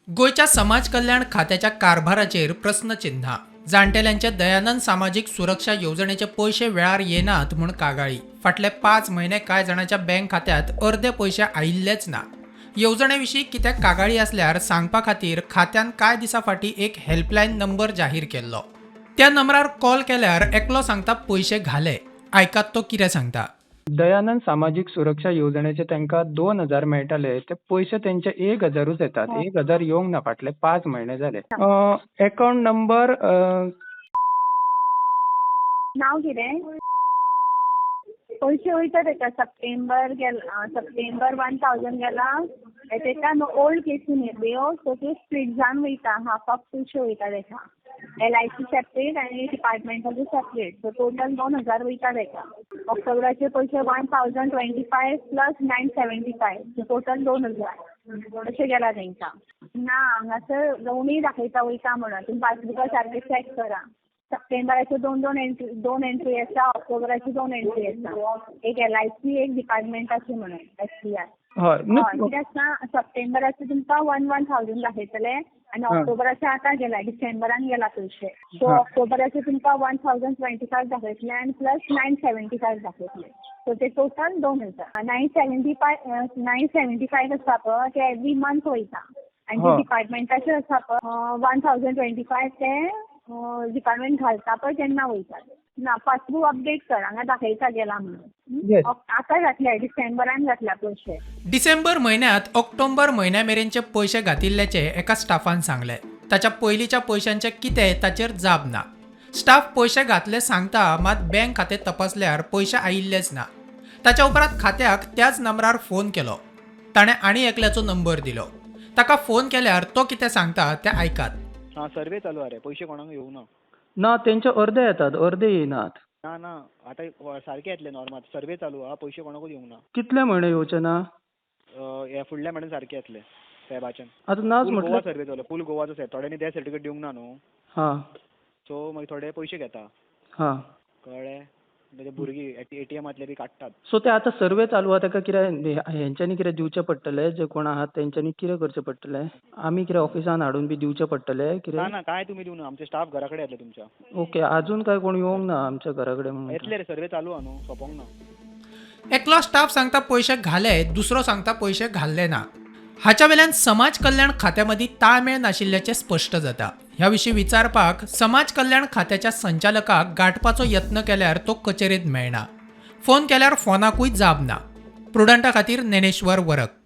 गोंयच्या समाज कल्याण खात्याच्या कारभाराचेर प्रस्नचिन्हां. जाणटेल्यांचे दयानंद सामाजीक सुरक्षा येवजणेचे पयशे वेळार येनात म्हूण कागाळी. फाटले 5 म्हयने कांय जाणांच्या बँक खात्यांत अर्दे पयशे आयिल्लेच ना. येवजणे विशीं कितें कागाळी आसल्यार सांगपा खातीर खात्यान कांय दिसां फाटीं एक हेल्पलायन नंबर जाहीर केल्लो. त्या नंबरार कॉल केल्यार एकलो सांगता पयशे घाले. आयकात तो कितें सांगता. दयानंद सामाजीक सुरक्षा येवजणेचे तांकां 2000 मेळटाले, ते पयशे तेंचे 1000ूच येतात. 1000 येवंक ना, फाटले 5 म्हयने जाले. अकाउंट नंबर नाव कितें? पयशे वयता तेका. सप्टेंबर गेला, सप्टेंबर 1000 गेला. तेका ओल्ड केसी न्ही, सो ते स्प्लीट जावन वयता. हाफ हाफ पयशे वयता तेका. एलआयसी सेपरेट आनी डिपार्टमेंटाचे सेपरेट, सो टोटल 2000 वयता तेका. ऑक्टोबराचे पयशे 1025 प्लस 975, सो टोटल 2000 अशें गेला तेंकां. ना, हांगासर उणी दाखयता वयता म्हणून. तुमी पासबुका सारकें चॅक करा. सप्टेंबराच्यो दोन दोन एंट्री, दोन एंट्री आसा. ऑक्टोबराची दोन एंट्री आसा, एक एलआयसी, एक डिपार्टमेंटाची म्हणून एसबीआय. हय. हय, कितें आसता, सप्टेंबराचे तुमकां वन वन थावजंड दाखयतले आनी ऑक्टोबराचे आतां गेला, डिसेंबरान गेला पयशे, सो ऑक्टोबराचे तुमकां 1025 दाखयतले आनी प्लस 975 दाखयतले, सो ते टोटल 2000. 975, 975 आसा पळय, ते एवरी मंथ वयता आनी ते डिपार्टमेंटाचे आसा पळय 1025, ते डिपार्टमेंट घालता पळय तेन्ना वयता. ना, पासबूक अपडेट कर, हांगा दाखयता गेला म्हणून. आतां घातल्या, डिसेंबरान घातल्या पयशे. डिसेंबर म्हयन्यांत ऑक्टोबर म्हयन्या मेरेनचे पयशे घातिल्ल्याचे एका स्टाफान सांगलें. ताच्या पयलींच्या पयशांचें कितें ताचेर जाप ना. स्टाफ पयशे घातले सांगता, मात बँक खातें तपासल्यार पयशे आयिल्लेच ना. ताच्या उपरांत खात्याक त्याच नंबरार फोन केलो. ताणें आनी एकल्याचो नंबर दिलो. ताका फोन केल्यार तो कितें सांगता तें आयकात. हां, सर्वे चालू आहा रे, पयशे कोणाक येवंक ना. ना, तेंचे अर्दे येतात, अर्दे येयनात. ना ना, आतां सारके येतले नॉर्मल. सर्वे चालू आहा, पयशे कोणाकूच येवंक ना. कितले म्हयने येवचे ना? हे फुडल्या म्हयन्यान सारके येतले, फेबाच्यान. आतां नाच फूल गोवा म्हटल्यार सर्वे चालू, फूल गोवाचो सर्वे. थोड्यांनी डेथ सर्टिफिकेट दिवंक ना न्हू, सो मागीर थोडे पयशे घेता. कळ्ळें? म्हणजे भुरगीं एटीएमांतले बी काडटात. सो ते आतां सर्वे चालू आहा, ताका कितें हेंच्यांनी कितें दिवचें पडटलें? जे कोण आहात तेंच्यांनी कितें करचें पडटलें? आमी कितें ऑफिसान हाडून बी दिवचें पडटलें ना. कितें? ना, कांय तुमी दिवना, आमचे स्टाफ घरा कडेन येतले तुमच्या. ओके, आजून काय कोण येवंक ना आमच्या घरा कडेन म्हणून. येतले रे, सर्वे चालू आहा न्हू, सोंपोंक ना. एकलो स्टाफ सांगता पयशे घाले, दुसरो सांगता पयशे घाल्ले ना. हाच्या वेल्यान समाज कल्याण खात्या मदीं ताळमेळ नाशिल्ल्याचें स्पश्ट जाता. ह्या विशीं विचारपाक समाज कल्याण खात्याच्या संचालकाक गांठपाचो यत्न केल्यार तो कचेरेंत मेळना. फोन केल्यार फोनाकूय जाप ना. प्रुडंटा खातीर ज्ञानेश्वर वरक.